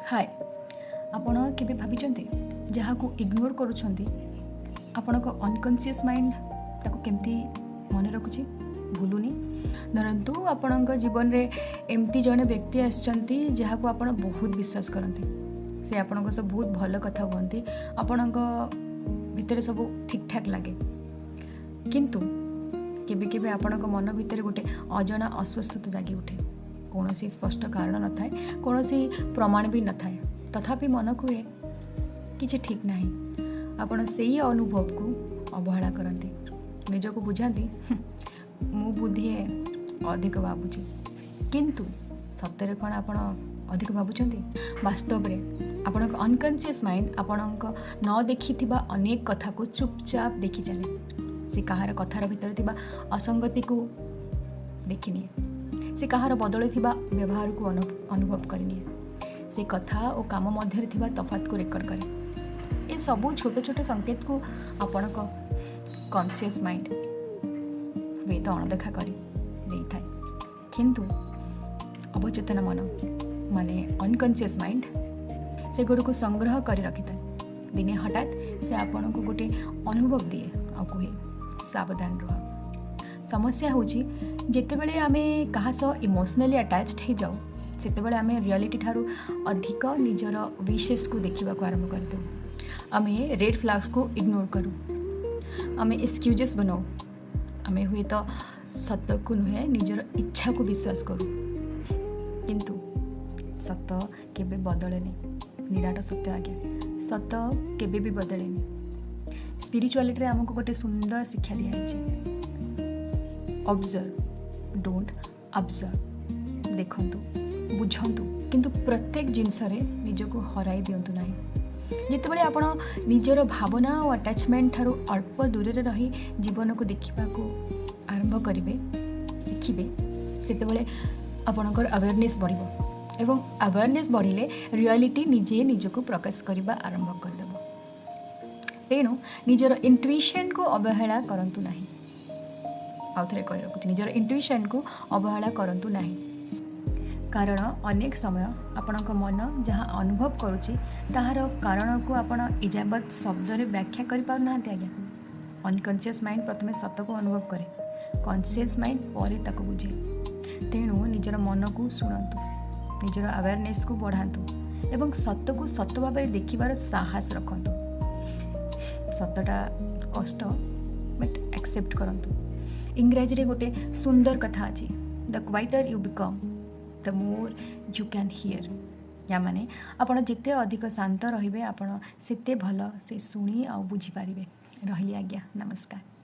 ହାଏ, ଆପଣ କେବେ ଭାବିଛନ୍ତି, ଯାହାକୁ ଇଗ୍ନୋର କରୁଛନ୍ତି, ଆପଣଙ୍କ ଅନକନସିୟସ୍ ମାଇଣ୍ଡ ତାକୁ କେମିତି ମନେ ରଖୁଛି, ଭୁଲୁନି? ଧରନ୍ତୁ, ଆପଣଙ୍କ ଜୀବନରେ ଏମିତି ଜଣେ ବ୍ୟକ୍ତି ଆସିଛନ୍ତି, ଯାହାକୁ ଆପଣ ବହୁତ ବିଶ୍ୱାସ କରନ୍ତି। ସେ ଆପଣଙ୍କ ସହ ବହୁତ ଭଲ କଥା ହୁଅନ୍ତି, ଆପଣଙ୍କ ଭିତରେ ସବୁ ଠିକ୍ଠାକ୍ ଲାଗେ। କିନ୍ତୁ କେବେ କେବେ ଆପଣଙ୍କ ମନ ଭିତରେ ଗୋଟେ ଅଜଣା ଅସ୍ୱସ୍ଥତା ଜାଗି ଉଠେ। କୌଣସି ସ୍ପଷ୍ଟ କାରଣ ନଥାଏ, କୌଣସି ପ୍ରମାଣ ବି ନଥାଏ। ତଥାପି ମନ କୁହେ, କିଛି ଠିକ୍ ନାହିଁ। ଆପଣ ସେଇ ଅନୁଭବକୁ ଅବହେଳା କରନ୍ତି, ନିଜକୁ ବୁଝାନ୍ତି, "ମୁଁ ବୋଧେ ଅଧିକ ଭାବୁଛି।" କିନ୍ତୁ ସତରେ କ'ଣ ଆପଣ ଅଧିକ ଭାବୁଛନ୍ତି? ବାସ୍ତବରେ ଆପଣଙ୍କ ଅନକନସିୟସ୍ ମାଇଣ୍ଡ ଆପଣଙ୍କ ନ ଦେଖିଥିବା ଅନେକ କଥାକୁ ଚୁପଚାପ ଦେଖି ଚାଲେ। ସେ କାହାର କଥାର ଭିତରେ ଥିବା ଅସଙ୍ଗତିକୁ ଦେଖିନିଏ। ସେ କାହାର ବଦଳିଥିବା ବ୍ୟବହାରକୁ ଅନୁଭବ କରିନିଏ। ସେ କଥା ଓ କାମ ମଧ୍ୟରେ ଥିବା ତଫାତକୁ ରେକର୍ଡ଼ କରେ। ଏସବୁ ଛୋଟ ଛୋଟ ସଂକେତକୁ ଆପଣଙ୍କ କନସିୟସ୍ ମାଇଣ୍ଡ ହୁଏତ ଅଣଦେଖା କରି ଦେଇଥାଏ, କିନ୍ତୁ ଅବଚେତନ ମନ, ମାନେ ଅନକନସିୟସ୍ ମାଇଣ୍ଡ, ସେଗୁଡ଼ିକୁ ସଂଗ୍ରହ କରି ରଖିଥାଏ। ଦିନେ ହଠାତ୍ ସେ ଆପଣଙ୍କୁ ଗୋଟେ ଅନୁଭବ ଦିଏ ଆଉ କୁହେ, "ସାବଧାନ ରୁହ।" ସମସ୍ୟା ହେଉଛି, ଯେତେବେଳେ ଆମେ କାହା ସହ ଇମୋସନାଲି ଆଟାଚ୍ଡ ହେଇଯାଉ, ସେତେବେଳେ ଆମେ ରିଆଲିଟି ଠାରୁ ଅଧିକ ନିଜର ୱିଶେସ୍କୁ ଦେଖିବାକୁ ଆରମ୍ଭ କରିଦେଉ। ଆମେ ରେଡ୍ ଫ୍ଲାଗ୍ସକୁ ଇଗ୍ନୋର କରୁ, ଆମେ ଏକ୍ସକ୍ୟୁଜେସ୍ ବନାଉ। ଆମେ ହୁଏତ ସତକୁ ନୁହେଁ, ନିଜର ଇଚ୍ଛାକୁ ବିଶ୍ୱାସ କରୁ। କିନ୍ତୁ ସତ କେବେ ବଦଳେନି। ନିରାଟ ସତ୍ୟ ଆଜ୍ଞା, ସତ କେବେ ବି ବଦଳେନି। ସ୍ପିରିଚୁଆଲିଟିରେ ଆମକୁ ଗୋଟେ ସୁନ୍ଦର ଶିକ୍ଷା ଦିଆହେଇଛି, "Observe, don't absorb." ଦେଖନ୍ତୁ, ବୁଝନ୍ତୁ, କିନ୍ତୁ ପ୍ରତ୍ୟେକ ଜିନିଷରେ ନିଜକୁ ହରାଇ ଦିଅନ୍ତୁ ନାହିଁ। ଯେତେବେଳେ ଆପଣ ନିଜର ଭାବନା ଓ ଆଟାଚମେଣ୍ଟ ଠାରୁ ଅଳ୍ପ ଦୂରରେ ରହି ଜୀବନକୁ ଦେଖିବାକୁ ଆରମ୍ଭ କରିବେ, ଶିଖିବେ, ସେତେବେଳେ ଆପଣଙ୍କର ଆୱେରନେସ୍ ବଢ଼ିବ ଏବଂ ଆୱେରନେସ୍ ବଢ଼ିଲେ ରିଆଲିଟି ନିଜେ ନିଜକୁ ପ୍ରକାଶ କରିବା ଆରମ୍ଭ କରିଦେବ। ତେଣୁ ନିଜର ଇଣ୍ଟୁଇସନ୍କୁ ଅବହେଳା କରନ୍ତୁ ନାହିଁ। ଆଉ ଥରେ କହି ରଖୁଛି, ନିଜର ଇଣ୍ଟୁଇସନ୍କୁ ଅବହେଳା କରନ୍ତୁ ନାହିଁ। କାରଣ ଅନେକ ସମୟ ଆପଣଙ୍କ ମନ ଯାହା ଅନୁଭବ କରୁଛି, ତାହାର କାରଣକୁ ଆପଣ ଏଯାବତ୍ ଶବ୍ଦରେ ବ୍ୟାଖ୍ୟା କରିପାରୁନାହାନ୍ତି ଆଜ୍ଞା। ଅନକନସିୟସ୍ ମାଇଣ୍ଡ ପ୍ରଥମେ ସତକୁ ଅନୁଭବ କରେ, କନସିୟସ୍ ମାଇଣ୍ଡ ପରେ ତାକୁ ବୁଝେ। ତେଣୁ ନିଜର ମନକୁ ଶୁଣନ୍ତୁ, ନିଜର ଆୱେରନେସ୍କୁ ବଢ଼ାନ୍ତୁ ଏବଂ ସତକୁ ସତ ଭାବରେ ଦେଖିବାର ସାହସ ରଖନ୍ତୁ। ସତଟା କଷ୍ଟ, ବଟ୍ ଆକ୍ସେପ୍ଟ କରନ୍ତୁ। ଇଂରାଜୀରେ ଗୋଟେ ସୁନ୍ଦର କଥା ଅଛି, "The quieter you become, the more you can hear." ୟା ମାନେ ଆପଣ ଯେତେ ଅଧିକ ଶାନ୍ତ ରହିବେ, ଆପଣ ସେତେ ଭଲ ସେ ଶୁଣି ଆଉ ବୁଝିପାରିବେ। ରହିଲି ଆଜ୍ଞା, ନମସ୍କାର।